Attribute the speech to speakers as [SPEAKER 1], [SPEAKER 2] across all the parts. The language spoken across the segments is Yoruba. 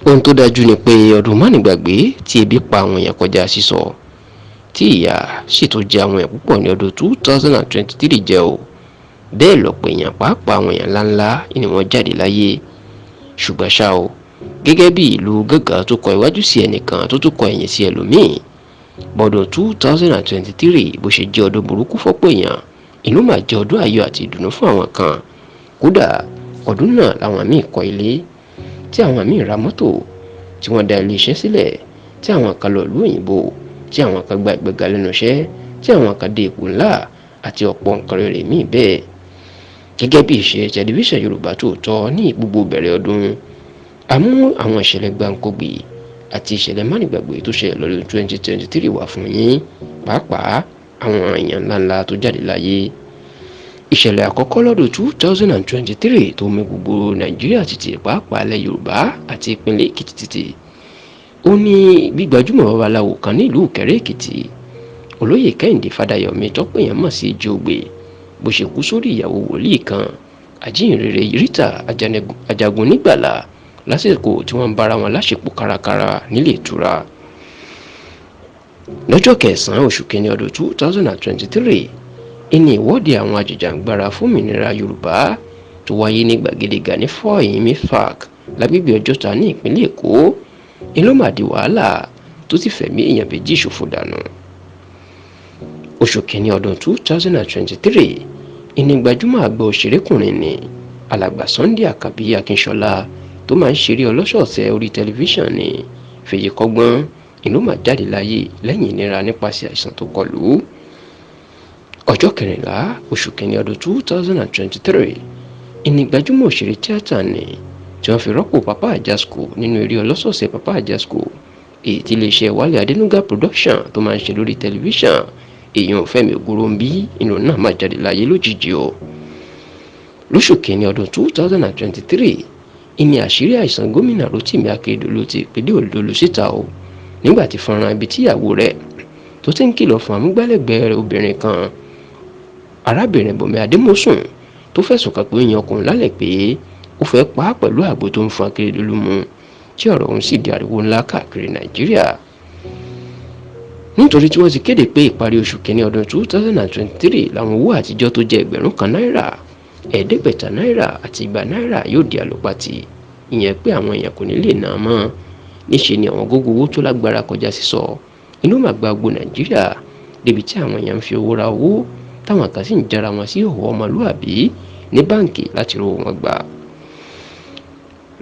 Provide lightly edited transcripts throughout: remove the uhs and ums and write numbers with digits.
[SPEAKER 1] Ohun tó dájú ni pé ọdún mánigbàgbé tí ebi pa àwọn èèyàn kọjá sísọ, tí ìyà sì tún jẹ àwọn èèyàn púpọ̀ ní ọdún 2023 jẹ́ o. Bẹ́ẹ̀ lọ́pọ̀ èèyàn, pàápàá àwọn èèyàn ńláńlá ni wọ́n jáde láyé. Ṣùgbọ́n ṣá o, gẹ́gẹ́ bí ìlú gángan tó kọ iwájú sí ẹnìkan tó tún kọ ẹ̀yìn sí ẹlòmíín, bọ́dún 2023 bó ṣe jẹ́ ọdún burúkú fọ́pọ̀ èèyàn, ìlú mà jẹ́ ọdún ayọ̀ àti ìdùnnú fún àwọn kan. Kódà ọdún náà làwọn míì kọ́ ilé, tí àwọn míì ra mọ́tò, tí wọ́n dá iléeṣẹ́ sílẹ̀, tí àwọn kan lọ ìlú òyìnbó, tí àwọn kan gba ìgbéga lẹ́nu iṣẹ́, tí àwọn kan dé ipò ńlá àti ọ̀pọ̀ nǹkan rere míì bẹ́ẹ̀. Gẹ́gẹ́ bí ìṣe tẹlifíṣàn Yorùbá Tòótọ́ ní gbogbo bẹ̀rẹ̀ ọdún, a mú àwọn ìṣẹ̀lẹ̀ gbáǹkọ́gbì àti ìṣẹ̀lẹ̀ mánigbàgbé tó ṣẹlẹ̀ lọ́dún 2023 wá fún yín, pàápàá àwọn èèyàn ńláńlá tó jáde láyé. Ìṣẹ̀lẹ̀ àkọ́kọ́ lọ́dún 2023 tó mì gbogbo Nàìjíríà tìtì, pàápàá ilẹ̀ Yorùbá àti ìpínlẹ̀ Èkìtì tìtì, ó ní gbígbajúmọ̀ babaláwo kan nílùú Ìkẹrẹ́ Èkìtì, Olóyè Kẹ́hìndé Fádàyọ̀mí tọ́pọ̀ èèyàn mọ̀ sí Èjìogbè, bó ṣe kú sórí ìyàwó wòlíì kan, ajíhìnrere Rita Ajagunnígbàlà, lásìkò tí wọ́n ń bára wọn láṣepọ̀ kárakára nílé ìtura. Lọ́jọ́ kẹsàn-án oṣù kínní ọdún 2023, ìní ìwọ́de àwọn ajìjàǹgbara fómìnira Yorùbá tó wáyé ní gbàgede Gani Fáwẹ́hìnmí Park lágbègbè Ọjọ́ta ní ìpínlẹ̀ Èkó ló mà di wàhálà tó sì fẹ̀mí èèyàn méjì ṣòfò dànù. Oṣù kínní ọdún 2023, ìní gbajúmọ̀ àgbà òṣèrékùnrin ní Alàgbà Sunday Àkànbí Akínṣọlá tó máa ń ṣeré ọlọ́sọ̀ọ̀sẹ̀ orí tẹlifíṣàn ní Fèyí Kọ́gbọ́n ìlú mà jáde láyé lẹ́yìn ìnira nípasẹ̀ àìsàn tó kọlù ú. Ọjọ́ kẹrìnlá oṣù kínní ọdún 2023, ìní gbajúmọ̀ òṣèré tíátà ní tí wọ́n fi rọ́pò Papa Ajasco nínú eré ọlọ́sọ̀ọ̀sẹ̀ Papa Ajasco, èyí tí iléeṣẹ́ Wálé Adénúgà Production tó máa ń ṣe lórí tẹlifíṣàn, èèyàn Fẹ́mi Ògúnròmbí, ìlú náà má jáde láyé lójijì o. Lóṣù kínní ọdún 2023, ìní àṣírí àìsàn gómìnà Rotimi Akeredolu ti ìpínlẹ̀ Ondo lu síta o, nígbà tí fọ́nrán ibi tíyàwó rẹ̀ tó ti ń kìlọ̀ fún amúgbálẹ́gbẹ̀ẹ́ rẹ̀ obìnrin kan, arábìnrin Bùnmi Adémọ́sùn, tó fẹ̀sùn kàn pé ó yan ọkùnrin lálẹ́ pé ó fẹ́ pa á pẹ̀lú àgbo tó ń fún Akérédolú mu, tí ọ̀rọ̀ ọ̀hún sì di ariwo ńlá káàkiri Nàìjíríà. Nítorí tí wọ́n ti kéde pé ìparí oṣù kínní ọdún 2023 làwọn owó àtijọ́ tó jẹ́ 1000 náírà, 500 náírà àti 200 náírà yóò di àlòpatì, ìyẹn pé àwọn èèyàn kò ní lè ná a mọ́. Níṣe ni àwọn gógó owó tó lágbára kọjá sísọ inú mà gba gbogbo Nàìjíríà, débi tí àwọn èèyàn ń fi owó ra owó, táwọn kan sì ń jára wọn sí ìhòòhò ọmọlúàbí ní báǹkì láti rówó wọn gbà.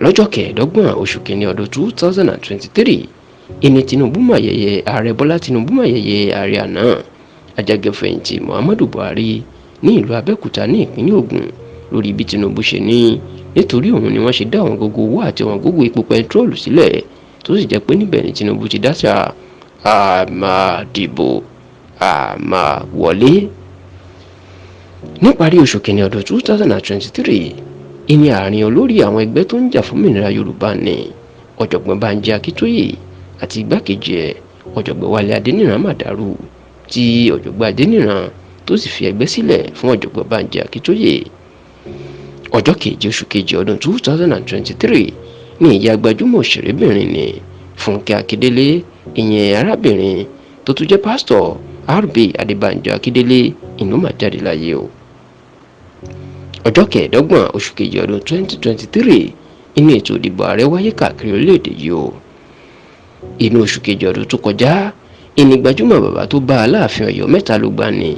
[SPEAKER 1] Lọ́jọ́ kẹẹ̀ẹ́dọ́gbọ̀n oṣù kínní ọdún 2023, ìní Tinubu mayẹyẹ ààrẹ Bọ́lá Tinubu mayẹyẹ ààrẹ àná ajagunfẹ̀yìntì Muhammadu Buhari ní ìlú Abẹ́òkúta ní ìpínlẹ̀ Ògùn, lórí bí Tinubu ṣe ní nítorí òun ni wọ́n ṣe dá àwọn gógó owó àti àwọn gógó epo pẹntiróòlù sílẹ̀, tó sì jẹ́ pé níbẹ̀ ni Tinubu ti dáṣà a máa dìbò a máa wọlé. Níparí oṣù kínní ọdún 2023, ìní àárín olórí àwọn ẹgbẹ́ tó ń jà fómìnira Yorùbá ní Ọ̀jọ̀gbọ́n Bánjí Akíntóyè àti igbákejì ẹ̀ Ọ̀jọ̀gbọ́n Wálé Adéníran mà dàrú, tí Ọ̀jọ̀gbọ́n Adéníran tó sì fi ẹgbẹ́ sílẹ̀ fún Ọ̀jọ̀gbọ́n Bánjí Akíntóyè. Ọjọ́ keje oṣù kejì ọdún 2023 ní ìyá gbajúmọ̀ òṣèrébìnrin ní Fúnkẹ́ Akíndélé, ìyẹn arábìnrin tó tún jẹ́ pásítọ̀ RB Adébánjọ Akíndélé, ìlú mà jáde láyé o. Ọjọ́ kẹẹ̀ẹ́dọ́gbọ̀n oṣù kejì ọdún 2023, inú ètò ìdìbò ààrẹ wáyé káàkiri orílẹ̀-èdè yìí o. Inú oṣù kejì ọdún tó kọjá, ìní gbajúmọ̀ bàbá tó bá Aláàfin Ọ̀yọ́ mẹ́ta ló gbà ní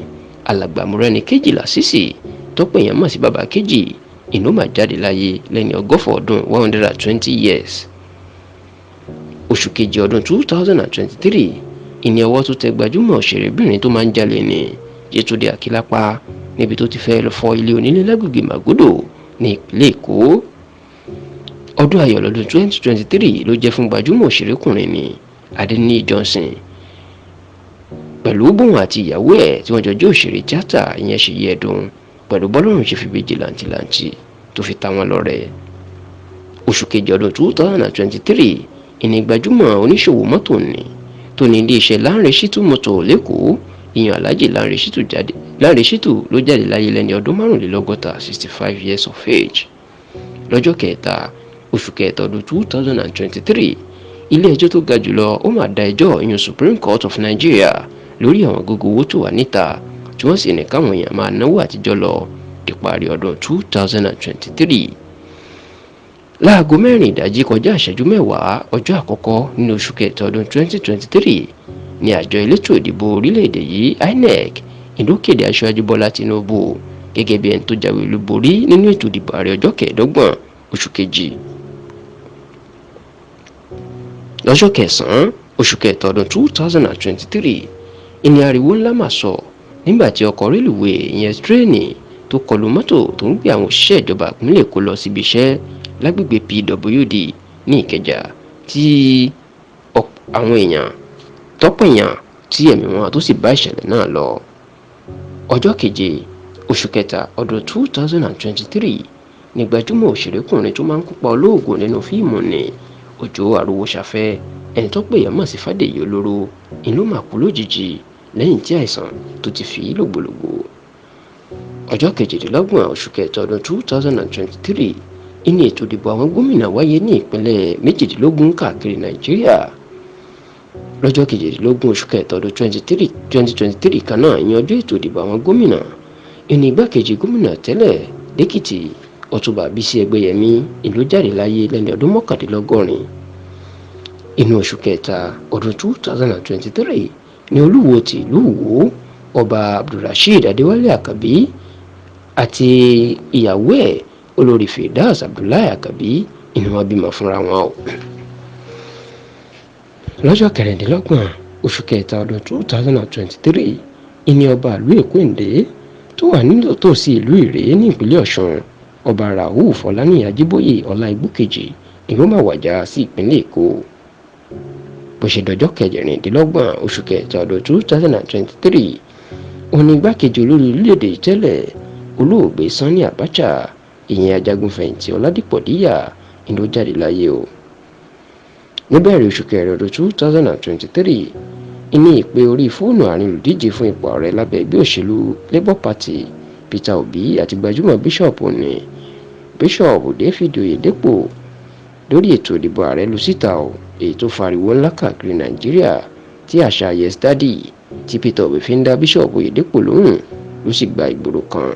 [SPEAKER 1] Alàgbà Mọ́rẹ́níkejì Lásìsì tọ́pọ̀ èèyàn mọ̀ sí Bàbá Kejì, ìlú mà jáde láyé lẹ́ni 120 ọdún, 120 years. Oṣù kejì ọdún 2023, ìní ọwọ́ tó tẹ gbajúmọ̀ òṣèrébìnrin tó máa ń jalè ní Yétúndé Akílápá níbi tó ti fẹ́ lọ fọ́ ilé onílé lágbègbè Màgódò ní ìpínlẹ̀ Èkó. Ọdún ayọ̀ lọ́dún 2023 ló jẹ́ fún gbajúmọ̀ òṣèrékùnrin ní Adéníyì Johnson pẹ̀lú bóun àti ìyàwó ẹ̀ tí wọ́n jọ jẹ́ òṣèré tíátà, ìyẹn Ṣèyí Ẹ̀dùn, pẹ̀lú bọ́lọ́run ṣe fi méjì làǹtìlanti tó fi ta wọn lọ́rẹ. Oṣù kejì ọdún 2023, ìní gbajúmọ̀ oníṣòwò mọ́tò ní tó ní iléeṣẹ́ Lánrè Ṣítù Mọ́tò lẹ́kọ̀ọ́, ìyẹn Alhaji Lánrè Ṣítù ló jáde láyé lẹ́ni ọdún 55, 65 years of age. Lọ́jọ́ kẹta oṣù kẹta ọdún 2023, ilé ẹjọ́ tó ga jùlọ ó mà dá ẹjọ́ ìyún Supreme Court of Nigeria lórí àwọn gógó owó tó wà níta, tí wọ́n sì ní káwọn èèyàn máa náwó àtijọ́ lọ díparí ọdún 2023. Láago 4 ìdájí kọjá ìṣẹ́jú 10 ọjọ́ àkọ́kọ́ nínú oṣù kẹta ọdún 2023 ní àjọ elétò ìdìbò orílẹ̀-èdè yìí INEC ìlú kéde Aṣíwájú Bọ́lá Tinubu gẹ́gẹ́ bí ẹni tó jáwé olúborí nínú ètò ìdìbò ààrẹ ọjọ́ 25 oṣù kejì. Lọ́jọ́ kẹsàn-án oṣù kẹta ọdún 2023, ìní ariwo ńlá mà sọ nígbà tí ọkọ̀ rélùwéè ìyẹn tírẹ́ẹ̀nì tó kọlu mọ́tò tó ń gbé àwọn òṣìṣẹ́ ìjọba ìpínlẹ̀ Èkó lọ síbi iṣẹ́ lágbègbè PWD ní Ìkẹjà, tí àwọn èèyàn tọ́pọ̀ èèyàn tí ẹ̀mí wọn tó sì bá ìṣẹ̀lẹ̀ náà lọ. Ọjọ́ keje oṣù kẹta ọdún 2023 ní gbajúmọ̀ òṣèrékùnrin tó máa ń kópa olóògùn nínú fíìmù ní Òjó Arówóṣafẹ́, ẹni tó pè yàn mọ̀ sí Fádèyí Olóró, ìlú mà kú lójijì lẹ́yìn tí àìsàn tó ti fi lògbòlògbò. Ọjọ́ 28 oṣù kẹta ọdún 2023 ìní ètò ìdìbò àwọn gómìnà wáyé ní ìpínlẹ̀ 18 káàkiri Nàìjíríà. Lọ́jọ́ 18 oṣù kẹta ọdún 2023 kan náà ìyẹn ọjọ́ ètò ìdìbò àwọn gómìnà, ìní igbákejì gómìnà tẹ́lẹ̀ lẹ́kìtì Ọ̀túnba Bísí Ẹgbẹ́yẹmí ìlú jáde láyé lẹ́ni ọdún 89. Inú oṣù kẹta ọdún 2023 ní Olúwo ti ìlú Ìwó Ọba Abdulrasheed Adéwálé Àkànbí àti ìyàwó ẹ̀ Olórí Firdaus Abdullahi Àkànbí inú wọn bímọ fúnra wọn o. Lọ́jọ́ 26 oṣù kẹta ọdún 2023 ìní ọba ìlú Èkó Èǹdè tó wà nítòsí ìlú Ìrè ní ìpínlẹ̀ Ọ̀ṣun, Ọba Rauf Ọláníyì Ajíbóyè Ọláìgbòkejì ìlú mà wàjà sí ìpínlẹ̀ Èkó. Bó ṣe dọjọ́ 26 oṣù kẹta ọdún 2023, òní igbákejì olórí orílẹ̀-èdè tẹ́lẹ̀ olóògbé Sanni Abacha ìyẹn ajagunfẹ̀yìntì Ọládìpọ̀ Díyà ìlú jáde láyé o. Níbẹ̀rẹ̀ oṣù kẹrin ọdún 2023, ìní ìpè orí fóònù àárín olùdíje fún ipò ààrẹ lábẹ́ ẹgbẹ́ òṣèlú Labour Party Peter Obi àti gbajúmọ̀ bíṣọ̀pù ní Bíṣọ̀bù David Oyedepo lórí ètò ìdìbò ààrẹ lu síta o, èyí tó fariwo ńlá káàkiri Nàìjíríà tí àṣà Yes Daddy tí Peter Obi fi ń dá Bíṣọ̀bù Oyedepo lóhùn ló sì gba ìgboro kan.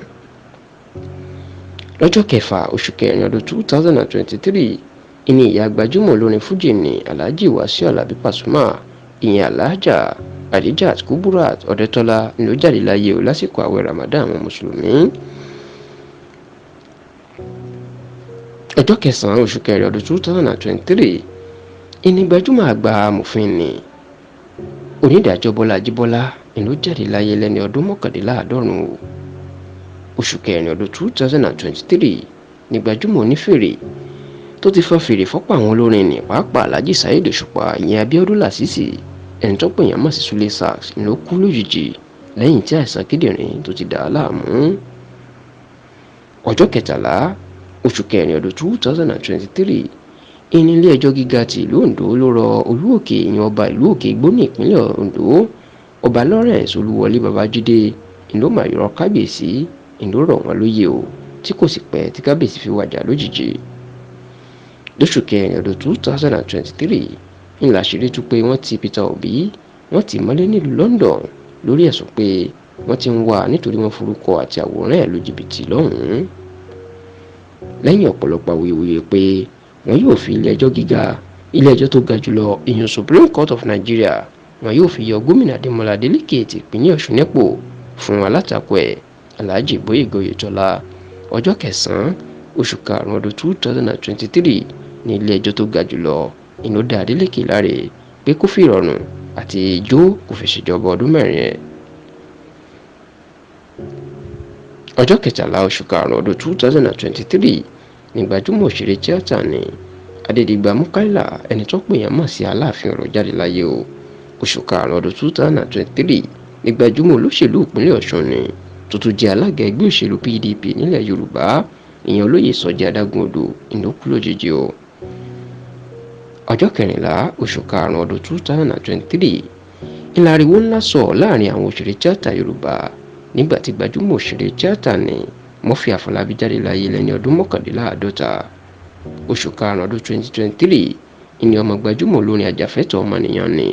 [SPEAKER 1] Lọ́jọ́ kẹfà oṣù kẹrin ọdún 2023, ìní ìyá gbajúmọ̀ olórin fújì ní Alhaji Wasiu Alabi Pasuma ìyẹn Alhaja Adijat Kuburat Ọ̀dẹ́tọ́lá ló jáde láyé o lásìkò àwẹ̀ Ramadan àwọn mùsùlùmí. Ọjọ́ kẹsàn-án oṣù kẹrin ọdún 2023, ìní gbajúmọ̀ àgbà amòfin ní onídàájọ́ Bọ́lá Ajíbọ́lá ló jáde láyé lẹ́ni ọdún 89 o. Oṣù kẹrin ọdún 2023 ní gbajúmọ̀ onífèrè tó ti fọ́n fèrè fọ́pọ̀ àwọn olórin ní pàápàá Alhaji Saheed Òṣùpá ìyẹn Abíọ́dún Lásìsì ẹni tó pè yàn mọ̀ sí Sule Sax ló kú lójijì lẹ́yìn tí àìsàn kíndìnrín tó ti dà á láàmú. Ọjọ́ kẹtàlá oṣù kẹrin ọdún 2023, ìní ilé ẹjọ́ gíga ti ìlú Oǹdó ló rọ Olúòkè ìyẹn ọba ìlú Òkè Igbó ní ìpínlẹ̀ Oǹdó Ọba Lawrence Olúwọlé Babájídé ìlú mayọ̀rọ̀ kábíyèsí ìlú rọ̀ wọ́n lóyè o tí kò sì pẹ́ tí kábíyèsí fi wàjà lójijì. Lóṣù kẹrin ọdún 2023, ńlá ṣeré tú pé wọ́n ti Peter Obi wọ́n ti mọ́lé nílùú London lórí ẹ̀sùn pé wọ́n ti ń wá nítorí wọ́n forúkọ àti àwòrán ẹ̀ lu jìbìtì lọ́hùn-ún. Lẹ́yìn ọ̀pọ̀lọpọ̀ awuyewuye pé wọn yóò fi ilé ẹjọ́ gíga ilé ẹjọ́ tó ga jùlọ ìyún Supreme Court of Nigeria wọn yóò fi yọ gómìnà Adémọ́lá Adélékè ti ìpínlẹ̀ Ọ̀ṣun nípò fún alátakò ẹ̀ Alhaji Gboyega Oyètọ́lá. Ọjọ́ kẹsàn-án oṣù karùn-ún ọdún 2023 ní ilé ẹjọ́ tó ga jùlọ ìlú dá Adélékè láre pé kó fi ìrọ̀rùn àti ijó kò fi ṣèjọba ọdún mẹ́rin ẹ̀. Ọjọ́ kẹtàlá oṣù karùn-ún ọdún 2023 ní gbajúmọ̀ òṣèré tíátà ní Adédìgbà Múkáìlà ẹni tó pè yàn mọ̀ sí Aláàfin ọ̀rọ̀ jáde láyé o. Oṣù karùn-ún ọdún 2023 ní gbajúmọ̀ olóṣèlú ìpínlẹ̀ Ọ̀ṣun ni tó tún jẹ́ alága ẹgbẹ́ òṣèlú PDP nílẹ̀ Yorùbá ìyẹn olóyè Sọjí Adágúnodò ìlókù lójijì o. Ọjọ́ kẹrìnlá oṣù karùn-ún ọdún 2023 ńlá ariwo ńlá sọ láàrin àwọn òṣèré tíátà Yorùbá nígbà tí gbajúmọ̀ òṣèré tíátà ní Murphy Àfọlábí jáde láyé lẹ́ni ọdún 49. oṣù karùn-ún ọdún 2023 ìní ọmọ gbajúmọ̀ olórin ajàfẹ́tọ̀ọ́ ọmọnìyàn ni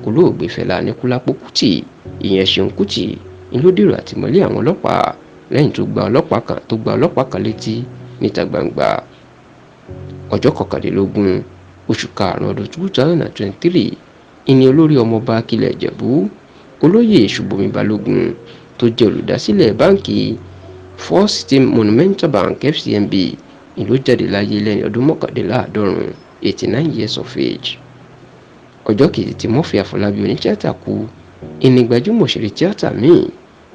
[SPEAKER 1] olóògbé Fẹlá Aníkúlápó Kútì, ìyẹn Ṣeun Kútì, ń ló dèrò àtìmọ́lé àwọn ọlọ́pàá lẹ́yìn tó gba ọlọ́pàá kan létí níta gbangba. Ọjọ́ kọkànlélógún oṣù karùn-ún ọdún 2023 ìní olórí ọmọọba Akilẹ̀ Ìjẹ̀bú olóyè Ṣùbọ́mi Balógun tó jẹ́ olùdásílẹ̀ báǹkì First City Monumental Bank FCMB ìlú jáde láyé lẹ́ni ọdún 89, 89 years of age. Ọjọ́ kejì tí Murphy Àfọlábí onítíátà kú ìní gbajúmọ̀ òṣèré tíátà míì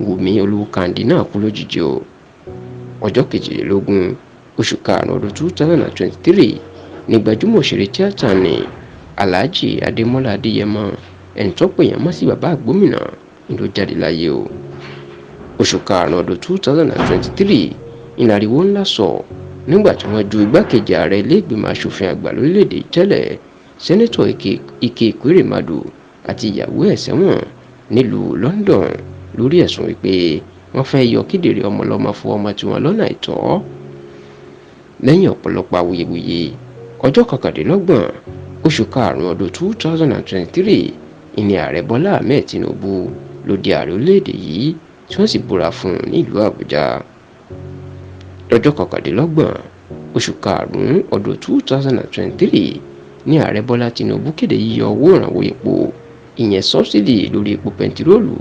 [SPEAKER 1] Wùmí Olúkàndí náà kú lójijì o. Ọjọ́ kejìlélógún oṣù karùn-ún ọdún 2023 ní gbajúmọ̀ òṣèré tíátà ní Alhaji Adémọ́lá Adéyẹmọ ẹni tó pè yàn mọ́ sí bàbá àgbómìnà ló jáde láyé o. Oṣù karùn-ún ọdún 2023 ìlàríwó ńlá sọ nígbà tí wọ́n ju igbákejì ààrẹ ilé-ìgbìmọ̀ asòfin àgbà lórílẹ̀‐èdè tẹ́lẹ̀ sẹ́nẹ́tọ̀ Ike Ekweremadu àti ìyàwó ẹ̀ sẹ́wọ̀n nílùú London lórí ẹ̀sùn wípé wọ́n fẹ́ yọ kíndìnrín ọmọlọ́mọ fún ọmọ tiwọn lọ́nà àìtọ́. Lẹ́yìn ọ̀pọ̀lọpọ̀ awuyewuye, ọjọ́ kọkàndínlọ́gbọ̀n oṣù karùn-ún ọdún 2023 ìní ààrẹ Bọ́lá Ahmed Tinubu ló di ààrẹ orílẹ̀-èdè yìí tí wọ́n sì búra fún un nílùú Àbújá. Lọ́jọ́ kọkàndínlọ́gbọ̀n oṣù karùn-ún ọdún 2023 ní ààrẹ Bọ́lá Tinubu kéde yíyọ owó ìrànwọ́ epo, ìyẹn sọ́bsidì lórí epo pẹntiróòlù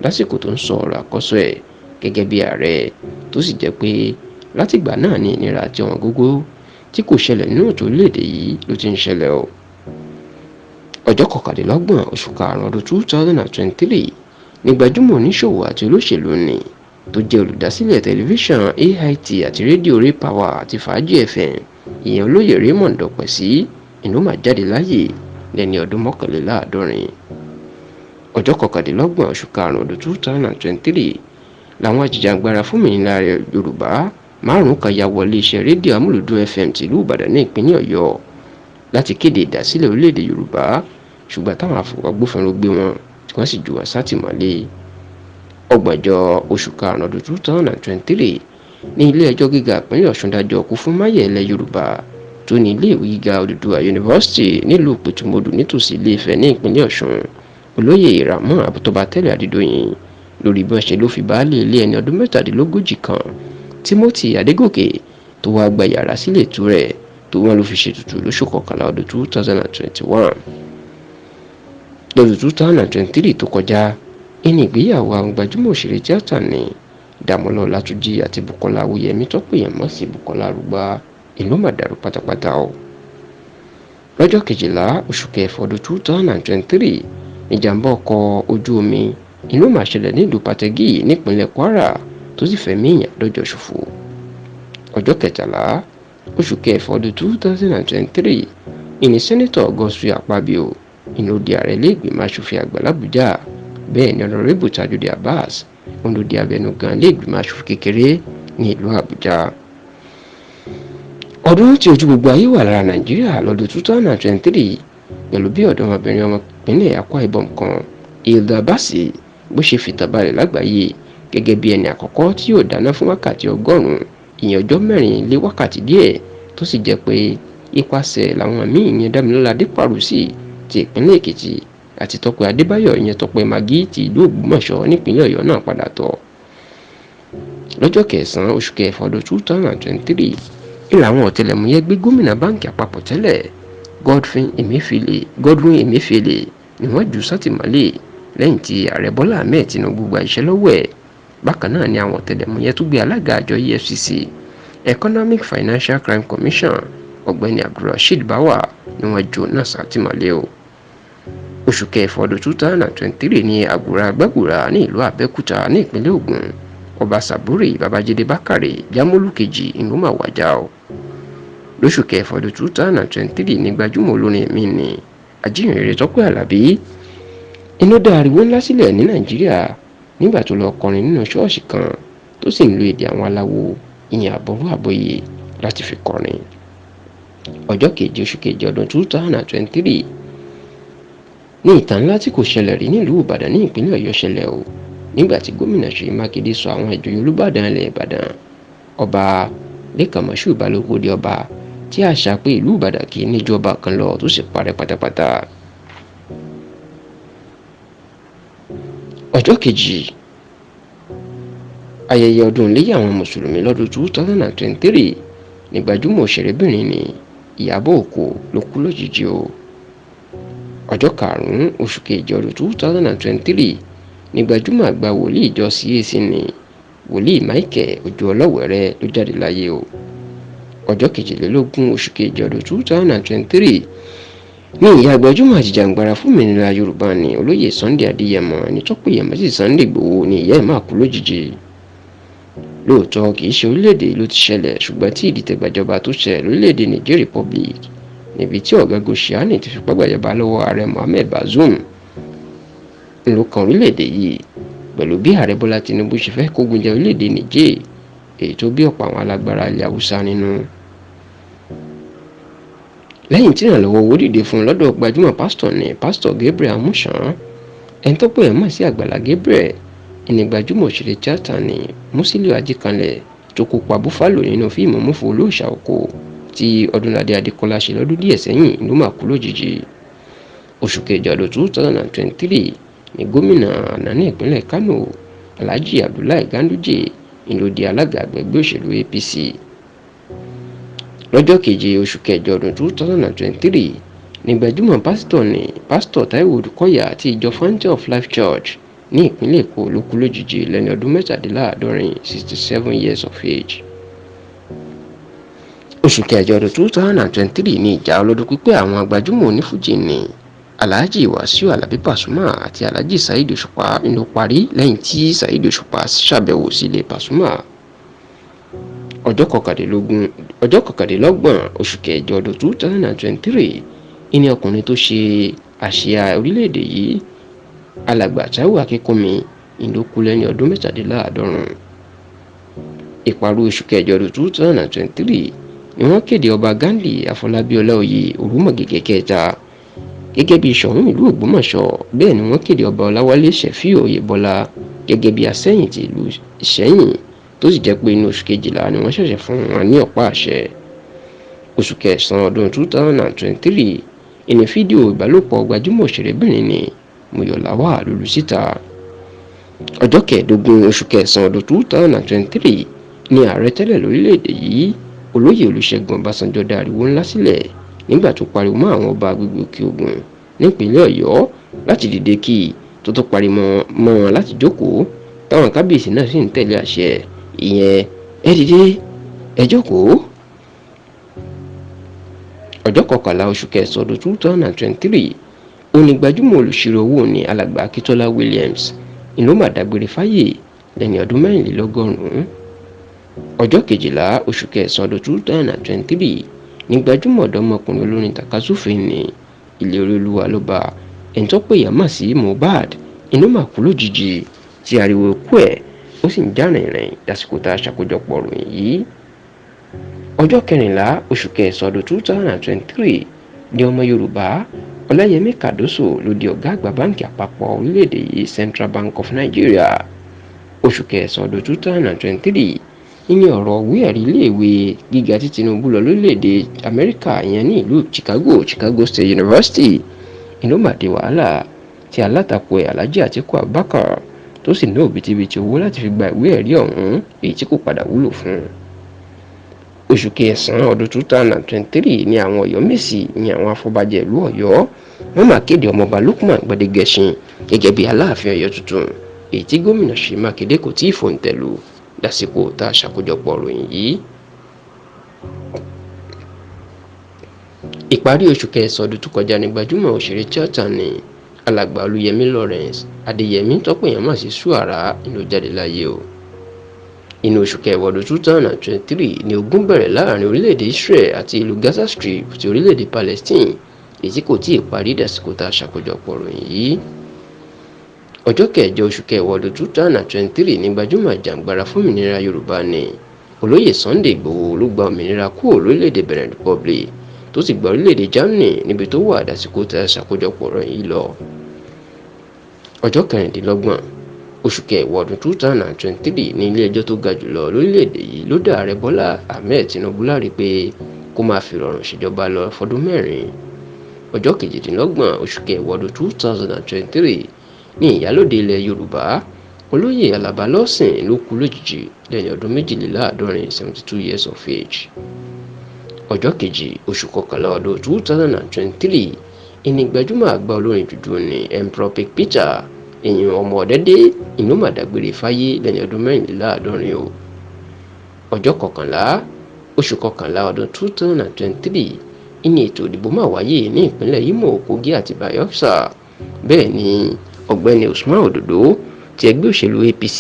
[SPEAKER 1] lásìkò tó ń sọ ọ̀rọ̀ àkọ́sọ ẹ̀ gẹ́gẹ́ bí ààrẹ, tó sì jẹ́ pé látìgbà náà ní ìnira àti ọ̀wọ́n gógó tí kò ṣẹlẹ̀ nínú ètò orílẹ̀-èdè yìí ló ti ń ṣẹlẹ̀ o. Ọjọ́ kọkàndínlọ́gbọ̀n oṣù karùn-ún ọdún 2023 ní gbajúmọ̀ oníṣòwò àti olóṣèlú ni tó jẹ́ olùdásílẹ̀ tẹlifíṣàn AIT àti rédíò Raypower àti Fàájì FM, ìyẹn olóyè Raymond Ọ̀pẹ̀sí ìlú mà jáde láyè lẹ́ni ọdún 71. Ọjọ́ kọkàndínlọ́gbọ̀n oṣù karùn-ún ọdún 2023 làwọn ajìjàǹgbara fúnmìnira Yorùbá márùn-ún kan ya wọlé iṣẹ́ rédíò Amúlùdún FM tìlú Ìbàdàn ní ìpínlẹ̀ Ọ̀yọ́ láti kéde ìdásílẹ̀ orílẹ̀-èdè Yorùbá, ṣùgbọ́n táwọn agbófinró gbé wọn tí wọ́n sì jù wọ́n sátìmọ́lé. Ọgbọ̀njọ́ oṣù karùn-ún ọdún 2023 ní ilé ẹjọ́ gíga ìpínlẹ̀ Ọ̀ṣun dájọ́ ikú fún Máyẹ̀ ilẹ̀ Yorùbá tó ní iléèwé gíga Odùduwà Yunifásítì nílùú Pẹ̀tùmọdù nítòsí Ilé-Ifẹ̀ ní ìpínlẹ̀ Ọ̀ṣun, olóyè Ramon Àtọ́bátẹ́lẹ̀ Adédọ̀yìn lórí bí wọ́n ṣe ló fi baálé ilé ẹni ọdún 37 kan Timothy Adégòkè tó wáá gba yàrá sílé ìtura rẹ̀ tó wọ́n ló fi ṣètùtù lóṣù kọkànlá ọdún 2021. Lọ́dún 2023 tó kọjá ẹni ìgbéyàwó àwọn gbajúmọ̀ òṣèré tíátà ní Dàmọ́lá Ọlátúnjí àti Bùkọ́lá Awóyẹmí tó pè yàn mọ́ sí Bùkọ́lá Arúgbá ìlú mà dàrú pátápátá o. Lọ́jọ́ kejìlá oṣù kẹfà ọdún 2023 ìjàmbá ọkọ̀ ojú omi ìlú mà ṣẹlẹ̀ nílùú Pàtẹ́gì nípínlẹ̀ Kwara tó sì fẹ̀mí èèyàn lọ́jọ́ ṣòfò. Ọjọ́ kẹtàlá oṣù kẹfà ọdún 2023 ìní sẹ́nẹ́tọ̀ Godswill Akpabio ìlú di ààrẹ ilé-ìgbìmọ̀ asòfin àgbà l'Àbújá, bẹ́ẹ̀ ni ọ̀nàrẹ́bù Tajudeen Abbas òun ló di abẹnugan ilé-ìgbìmọ̀ asòfin kékeré ní ìlú Àbújá. Ọdún tí ojú gbogbo ayé wà lára Nàìjíríà lọ́dún 2023 pẹ̀lú bí ọ̀dọ́mọbìnrin ọmọ ìpínlẹ̀ Akwa Ibom kan Hilda Baci bó ṣe fìtàn balẹ̀ lágbàáyé gẹ́gẹ́ bí ẹni àkọ́kọ́ tí yóò dáná fún wákàtí 100, ìyẹn ọjọ́ mẹ́rin lé wákàtí díẹ̀, tó sì jẹ́ pé ipasẹ̀ làwọn míì ìyẹn Dámilọ́lá Adépàrúsì ti ìpínlẹ̀ Èkìtì àti Tọ́pẹ́ Adébáyọ̀ ìyẹn Tọ́pẹ́ Magí ti ìlú Ògbómọ̀ṣọ́ nípínlẹ̀ Ọ̀yọ́ náà padà tọ̀. Lọ́jọ́ kẹsàn-án oṣù kẹfà ọdún 2023 ìlà àwọn ọ̀tẹlẹ̀múyẹ́ gbé gómìnà báǹkì àpapọ̀ tẹ́lẹ̀ Godwin Emefiele ni wọ́n jù sátìmọ́lé lẹ́yìn tí ààrẹ Bọ́lá Ahmed Tinubu gba iṣẹ́ lọ́wọ́ ẹ̀. Bákan náà ni àwọn ọ̀tẹlẹ̀múyẹ́ tún gbé alága àjọ EFCC Economic Financial Crime Commission ọ̀gbẹ́ni Abdulrasheed Bawa ni wọ́n jù náà sátìmọ́lé o. Oṣù kẹfà ọdún 2023 ní àgùrà gbàgùrà ní ìlú Abẹ́òkúta ní ìpínlẹ̀ Ògùn, ọba Sàbúrì Babájídé Bákàrè Jámólú kejì ìlú mà wájà o. Lóṣù kẹfà ọdún 2023 ní gbajúmọ̀ olórin mi ní ajíhìnrere Tọ́pẹ́ Àlàbí iná dá ariwo ńlá sílẹ̀ ní Nàìjíríà nígbà tó lọ kọrin nínú ṣọ́ọ̀ṣì kan tó sì ń lo èdè àwọn aláwo ìyẹn àbọrú àbọyè láti fi kọrin. Ọjọ́ keje oṣù keje ọdún 2023 ní ìtàn ńlá tí kò ṣẹlẹ̀ rí nílùú Ìbàdàn ní ìpínlẹ̀ Ọ̀yọ́ ṣẹlẹ̀ o, nígbà tí gómìnà Ṣèyí Mákindé sọ àwọn ìjòyè Olúbàdàn ilẹ̀ Ìbàdàn ọba Lékan Moshood Balógun di ọba tí àṣà pé ìlú Ìbàdàn kì í níjọba kan lọ tó sì parẹ́ pátápátá. Ọjọ́ kejì ayẹyẹ ọdún iléyà àwọn mùsùlùmí lọ́dún 2023 ní gbajúmọ̀ òṣèrébìnrin ní Ìyábọ̀ Òkò ló kú lójijì o. Ọjọ́ karùn-ún oṣù kejì ọdún 2023 ní gbajúmọ̀ àgbà wòlíì ìjọ CAC ní wòlíì Michael Òjó Ọlọ́wẹ̀rẹ́ ló jáde láyé o. Ọjọ́ kejìlélógún oṣù kejì ọdún 2023 ní ìyá gbajúmọ̀ àjìjàǹgbara fún òmìnira Yorùbá ní olóyè Sunday Adéyẹmọ ẹni tó pè yẹmọ sí Sunday Ìgbòho ní ìyá ẹ̀ máa kú lójijì. Lóòótọ́ kì í ṣe orílẹ̀-èdè ló ti ṣẹlẹ̀, ṣùgbọ́n tí ìdìtẹ̀gbàjọba tó ṣẹlẹ̀ lórílẹ̀-èdè Niger Republic níbi tí ọ̀gágun Tchiani ti fipá gbàjọba lọ́wọ́ ààrẹ Mohammed Bazoum ló kan orílẹ̀-èdè yìí pẹ̀lú bí ààrẹ Bọ́lá Tinubu ṣe fẹ́ kógun jẹ orílẹ̀-èdè Niger, èyí tó bí ọ̀pọ̀ àwọn alágbára ilẹ̀ Haúsá nínú. Lẹ́yìn tí ìrànlọ́wọ́ owó dìde fún un lọ́dọ̀ gbajúmọ̀ pásítọ̀ ní pásítọ̀ Gabriel Amusan, ẹni tó pè é mọ̀ sí Àgbàlá Gabriel, ìní gbajúmọ̀ òṣèré tíátà ní Musiliu Ajíkanlẹ̀ tó kópa Buffalo nínú fíìmù Múfú Olóòṣà Oko tí Ọdúnládé Adékọ́lá ṣe lọ́dún díẹ̀ sẹ́yìn ló mà kú lójijì. Oṣù kejì ọdún 2023 ní gómìnà àná ní ìpínlẹ̀ Kano Alhaji Abdullahi Ganduje ló di alága ẹgbẹ́ òṣèlú APC. Lọ́jọ́ keje oṣù kẹjọ ọdún 2023 ní gbajúmọ̀ pásítọ̀ ní pásítọ̀ Táíwò Odùkọ̀yà àti ìjọ Fountain of Life Church ní ìpínlẹ̀ Èkó ló kú lójijì lẹ́ni ọdún 67, 67 years of age. Oṣù kẹjọ ọdún 2023 ní ìjà ọlọ́dún pípẹ́ àwọn gbajúmọ̀ onífújì ní Alhaji Wasiu Alabi Pasuma àti Alhaji Saheed Òṣùpá ló parí lẹ́yìn tí Saheed Òṣùpá ṣàbẹ̀wò sí ilé Pasuma. Ọjọ́ kọkàndínlọ́gbọ̀n oṣù kẹjọ ọdún 2023 ìní ọkùnrin tó ṣe àsíá orílẹ̀-èdè yìí alàgbà Táíwò Akínkúnmi ló kú lẹ́ni ọdún 67. Ìparí oṣù kẹjọ ọdún 2023 ni wọ́n kéde ọba Ghandi Afọlábí Ọláoyè Òrùmọ̀gẹ̀gẹ̀ kẹta gẹ́gẹ́ bí Ṣọ̀ún ìlú Ògbómọ̀ṣọ́. Bẹ́ẹ̀ ni wọ́n kéde ọba Ọláwálé Ṣẹ̀fíù Oyèbọ́lá gẹ́gẹ́ bí Asẹ́yìn ti ìlú Ìṣẹ́yìn, tó sì jẹ́ pé inú oṣù kejìlá ni wọ́n ṣẹ̀ṣẹ̀ fún wọn ní ọ̀pá àṣẹ. Oṣù kẹsàn-án ọdún 2023 ìní fídíò ìbálòpọ̀ gbajúmọ̀ òṣèrébìnrin ní Mọ́yọ̀ Lawal lulu síta. Ọjọ́ kẹẹ̀ẹ́dógún oṣù kẹsàn-án ọdún 2023 ni ààrẹ tẹ́lẹ̀ lórílẹ̀‐èdè yìí olóyè Olúṣẹ́gun Ọbásanjọ́ dá ariwo ńlá sílẹ̀ nígbà tó pariwo mọ́ àwọn ọba agbègbè Òkè Ògùn nípínlẹ̀ Ọ̀yọ́ láti dìde kí tó tó pariwo mọ́ wọn láti jókòó, táwọn kábíyèsí náà sì ń tẹ̀lé àṣẹ ìyẹn ẹ dìde ẹ jókòó. Ọjọ́ kọkànlá oṣù kẹsàn-án ọdún 2023 ó ní gbajúmọ̀ olùṣirò owó ní alàgbà Akíntọ́lá Williams ló mà dágbére fáyé lẹ́ni ọdún 84. Ọjọ́ kejìlá oṣù kẹsàn-án ọdún 2023 ní gbajúmọ̀ ọ̀dọ́mọkùnrin olórin tàkasúfèé ní Ìlérí Olúwa ló bá ẹni tó pè yàmà sí Mohbad ló mà kú lójijì tí ariwo ikú ẹ̀ ó sì ń já rìnrìn lásìkò tá a ṣàkójọpọ̀ ròyìn yìí. Ọjọ́ kẹrìnlá oṣù kẹsàn-án ọdún 2023 ní ọmọ Yorùbá Ọláyẹmí Kàdóso ló di ọ̀gá àgbà báńkì àpapọ̀ orílẹ̀-èdè yìí Central Bank of Nigeria. Oṣù kẹsàn-án ọdún 2023 ní ọ̀rọ̀ ìwé ẹ̀rí iléèwé gíga tí Tinubu lọ lórílẹ̀-èdè Amẹ́ríkà ìyẹn ní ìlú Chicago, Chicago State University ló mà dé wàhálà tí alátakò ẹ̀ Alhaji Atiku Abubakar tó sì ná òbítíbitì owó láti fi gba ìwé ẹ̀rí ọ̀hún èyí tí kò padà wúlò fún un. Oṣù kẹsàn-án ọdún 2023 ní àwọn Ọ̀yọ́mèsì ní àwọn afọbajẹ ìlú Ọ̀yọ́ wọ́n máa kéde ọmọọba Lukman Gbadegẹṣin gẹ́gẹ́ bí Aláàfin Ọ̀yọ́ tuntun èyí tí gómìnà Ṣèyí Mákindé kò tíì fòǹtẹ̀lù lásìkò tá a ṣàkójọpọ̀ ròyìn yìí. Ìparí oṣù kẹsàn-án ọdún tó kọjá ní gbajúmọ̀ òṣèré tíátà ní alàgbà Olúyẹmí Lawrence Adéyẹmí tọ́pọ̀ èèyàn mọ̀ sí Ṣùárà ló jáde láyé o. Inú oṣù kẹwàá ọdún 2023 ni ogun bẹ̀rẹ̀ láàrin orílẹ̀-èdè Israel àti ìlú Gaza Strip ti orílẹ̀-èdè Palestine èyí kò tíì parí dàsìkò tá a ṣàkójọpọ̀ ròyìn yìí. Ọjọ́ kẹjọ oṣù kẹwàá ọdún 2023 ní gbajúmọ̀ àjàǹgbara fún òmìnira Yorùbá ní olóyè Sunday Ìgbòho ló gba òmìnira kúrò lórílẹ̀-èdè Benin Republic tó sì gba orílẹ̀-èdè Germany níbi tó wà dàsìkò tá a ṣàkójọpọ̀ ròyìn yìí lọ. Ọjọ́ kẹrìndínlọ́gbọ̀n oṣù kẹwàá ọdún 2023 ní ilé ẹjọ́ tó ga jùlọ lórílẹ̀-èdè yìí ló dá ààrẹ Bọ́lá Ahmed Tinubu láre pé kó máa fi rọrùn ṣèjọba lọ fọdún 4. Ọjọ́ 28 oṣù kẹwàá ọdún 2023 ní ìyálóde ilẹ̀ Yorùbá olóyè Àlàbá Lawson ló kú lójijì lẹ́ni ọdún 72, 72 years of age. Ọjọ́ 2 oṣù kọkànlá ọdún 2023 ìní gbajúmọ̀ àgbà olórin jùjú ní Emperor Pick Peter èèyàn ọmọ ọ̀dẹ́dẹ́ ìlú màdàgbére fáyé lẹ́ni ọdún 74 o. Ọjọ́ 11 oṣù kọkànlá ọdún 2023 ìní ètò ìdìbò máa wáyé ní ìpínlẹ̀ Imo, Kogi àti Bayelsa. Bẹ́ẹ̀ ni ọ̀gbẹ́ni Usman Ododo ti ẹgbẹ́ òṣèlú APC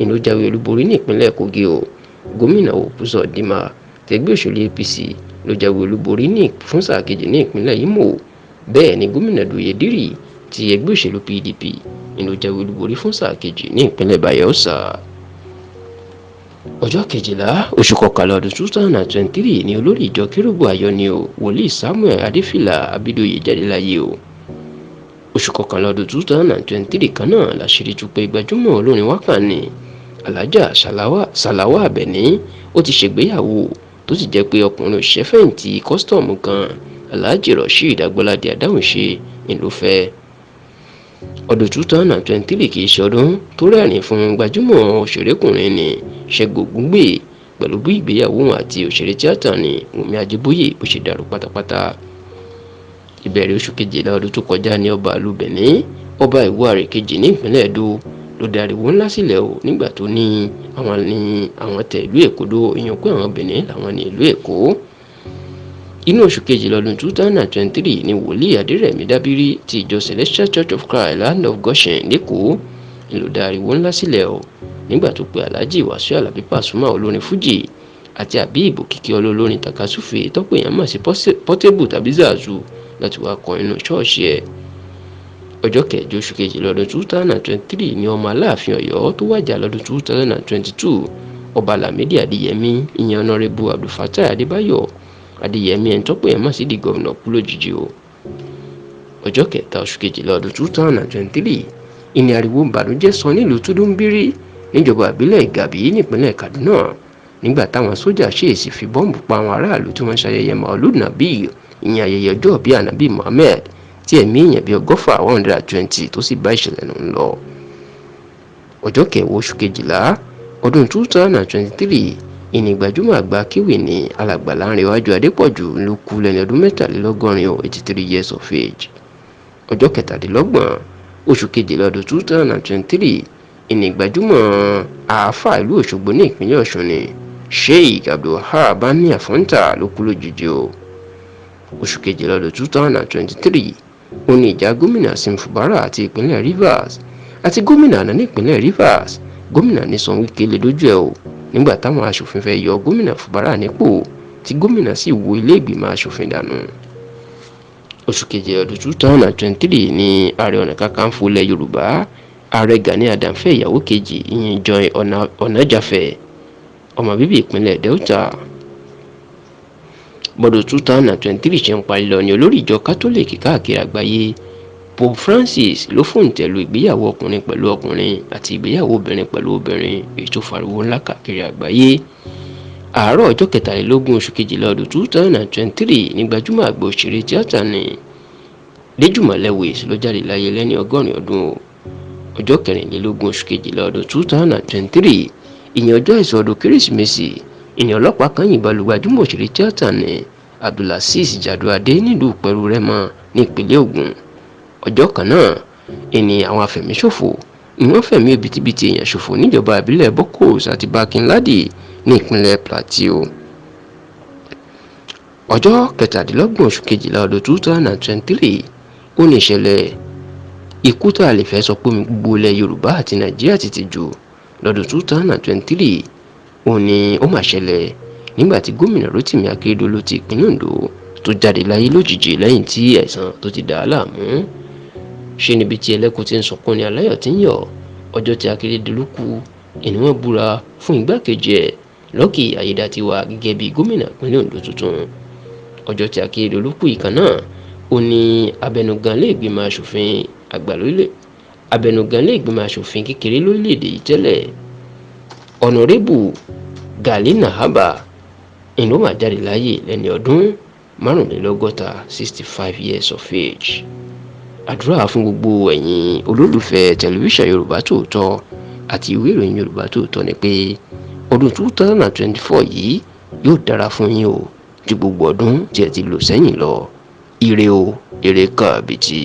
[SPEAKER 1] ìlú jáwé olúborí ní ìpínlẹ̀ Kogi o. Gómìnà Hope Uzodinma ti ẹgbẹ́ òṣèlú APC ló jáwé olúborí ní fún sáà kejì ní ìpínlẹ̀ Imo. Bẹ́ẹ̀ ni gómìnà Douye Diri ti ẹgbẹ́ òṣèlú PDP ìlú jáwé olúborí fún sáà kejì ní ìpínlẹ̀ Bayelsa. Ọjọ́ 12 oṣù kọkànlá ọdún 2023 ni olórí ìjọ Kérúbù Ayọ̀ni o, wòlíì Samuel Adéfìlà Abídóyè jáde láyé o. Oṣù kọkànlá ọdún 2023 kan náà láṣìírí tú pé gbajúmọ̀ olórin wákà ní Alhaja Salawa Abeni ó ti ṣègbéyàwó, tó sì jẹ́ pé ọkùnrin òṣìṣẹ́fẹ̀yìntì kọ́sítọ́ọ̀mù kan Alhaji Rasheed Agbọ́ládé Adáhunṣe ló fẹ́. Ọdún 2023 kì í ṣe ọdún tó rẹ́rìn fún gbajúmọ̀ òṣèrékùnrin ní Ṣẹ́gun Ògúngbè pẹ̀lú bí ìgbéyàwó òun àti òṣèré tíátà ní Wùnmí Ajíbóyè bó ṣe dàrú pátápátá. Ìbẹ̀rẹ̀ oṣù kejìlá ọdún tó kọjá ní ọba ìlú Benin, ọba Ìwó-Àrè kejì ní ìpínlẹ̀ Ẹdó ló dariwo ńlá sílẹ̀ o nígbà tó ní àwọn ní àwọn tẹ ìlú Èkó dó, ìyẹn pé àwọn Benin làwọn ní ìlú Èkó. Inú oṣù kejìlá ọdún 2023 ni wòlíì Adérẹ̀mí Dábírí ti ìjọ Celestial Church of Christ Land of Goshen lẹ́kọ̀ọ́ ló dariwo ńlá sílẹ̀ o nígbà tó pe Alhaji Wasiu Alabi Pasuma olórin Fuji àti Habeeb Òkìkíọlá olórin tàkasúfèé tọ́pọ̀ èèyàn mọ̀ sí Portable tàbí Zazu láti wá kọrin nínú ṣọ́ọ̀ṣì ẹ̀. Ọjọ́ 8 oṣù kejìlá ọdún 2023 ni ọmọ Aláàfin Ọ̀yọ́ tó wàjà lọ́dún 2022 ọba Lámídì Adéyẹmí ìyẹn Ọ̀nàrẹ́bù Abdulfatai Adébáyọ̀ Adéyẹmí ẹni tọ́pọ̀ èèyàn mọ̀ sí di gómìnà kú lójijì o. Ọjọ́ 3 oṣù kejìlá ọdún 2023 ìní ariwo ìbànújẹ́ sọ nílùú Túndúnbírí níjọba ìbílẹ̀ Ìgàbí nípínlẹ̀ Kaduna nígbà táwọn sójà ṣèèṣì fi bọ́ǹbù pa àwọn aráàlú tí wọ́n ń ṣayẹyẹ Maulud Nabi ìyẹn ayẹyẹ ọjọ́ bíi Ànábì Muhammed tí ẹ̀mí èèyàn bíi 120 120 tó sì bá ìṣẹ̀lẹ̀ náà lọ. Ọjọ́ 10 oṣù kejìlá ọdún 2023 ìní gbajúmọ̀ àgbà kéwì ní alàgbà Lánrewájú Adépọ̀jù ló kú lẹ́ni ọdún 83 o, 83 years of age. Ọjọ́ 27 oṣù kejìlá ọdún 2023 ìní gbajúmọ̀ àáfàá ìlú Òṣogbo ní ìpínlẹ̀ Ọ̀ṣun ni Sheikh Abdulwahab Bani Afonta ló kú lójijì o. Oṣù kejìlá ọdún 2023 ó ní ìjà gómìnà Sim Fubara àti ìpínlẹ̀ Rivers àti gómìnà àná ní ìpínlẹ̀ Rivers gómìnà Nyesom Wike lè dójú ẹ̀ o nígbà táwọn aṣòfin fẹ́ yọ gómìnà Fubara nípò tí gómìnà sì wó ilé ìgbìmọ̀ aṣòfin dànù. Oṣù keje ọdún 2023 ní Ààrẹ Ọ̀nà Kakanfò ilẹ̀ Yorùbá Ààrẹ Gani Adams fẹ́ ìyàwó kejì ìyẹn Joy Ọ̀nàjàfẹ́ ọmọ bíbí ìpínlẹ̀ Delta. Bọ́dún 2023 ṣe ń parí lọ ní olórí ìjọ kátólíìkì káàkiri àgbáyé Pope Francis ló fòǹtẹ̀ lu ìgbéyàwó ọkùnrin pẹ̀lú ọkùnrin àti ìgbéyàwó obìnrin pẹ̀lú obìnrin èyí tó fariwo ńlá káàkiri àgbáyé. Àárọ̀ ọjọ́ 23 oṣù kejìlá ọdún 2023 ní gbajúmọ̀ àgbà òṣèré tíátà ní Déjùmọ̀ Lewis ló jáde láyé lẹ́ni 80 ọdún o. Ọjọ́ 24 oṣù kejìlá ọdún 2023 ìyẹn ọjọ́ àìsùn ọdún Kérésìmesì ìyẹn ọlọ́pàá kan yìnbọn lu gbajúmọ̀ òṣèré tíátà ní Abdulazeez Jàdùadé nílùú Ìpẹ̀rù Rẹ́mọ nípínlẹ̀ Ògùn. Ọjọ́ kan náà ìní àwọn afẹ̀míṣòfò ni wọ́n fẹ̀mí òbítíbitì èèyàn ṣòfò níjọba ìbílẹ̀ Bokos àti Barkin-Ladi ní ìpínlẹ̀ Plateau. Ọjọ́ 27 oṣù kejìlá ọdún 2023 ó ní ìṣẹ̀lẹ̀ ikú tá a lè fẹ́ sọ pé gbogbo ilẹ̀ Yorùbá àti Nàìjíríà ti ti jù lọ́dún 2023 ó ní ó mà ṣẹlẹ̀ nígbà tí gómìnà Rotimi Akeredolu ti ìpínlẹ̀ Ondo tó jáde láyé lójijì lẹ́yìn tí àìsàn tó ti dà á láàmú. Ṣé níbi tí ẹlẹ́kùn ti ń sunkún ni aláyọ̀ ti ń yọ̀? Ọjọ́ tí Akeredolu kú ìní wọ́n búra fún igbákejì ẹ̀ Lucky Ayédàtiwà gẹ́gẹ́ bí gómìnà ìpínlẹ̀ Ondo tuntun. Ọjọ́ tí Akeredolu kú ìkan náà ó ní abẹnugan ilé ìgbìmọ̀ asòfin àgbà lórílẹ̀ abẹnugan ilé ìgbìmọ̀ asòfin kékeré lórílẹ̀‐èdè yìí tẹ́lẹ̀ Ọ̀nàrẹ́bù Gali Nahaba Ìlú mà jáde láyé lẹ́ni ọdún 65, 65 years of age. Àdúrà fún gbogbo ẹ̀yin olólùfẹ́ tẹlifíṣàn Yorùbá Tòótọ́ àti ìwé ìròyìn Yorùbá Tòótọ́ ni pé ọdún 2024 yìí yóò dára fún yín o ju gbogbo ọdún tí ẹ ti lò sẹ́yìn lọ. Ire o, ire kàbìtì.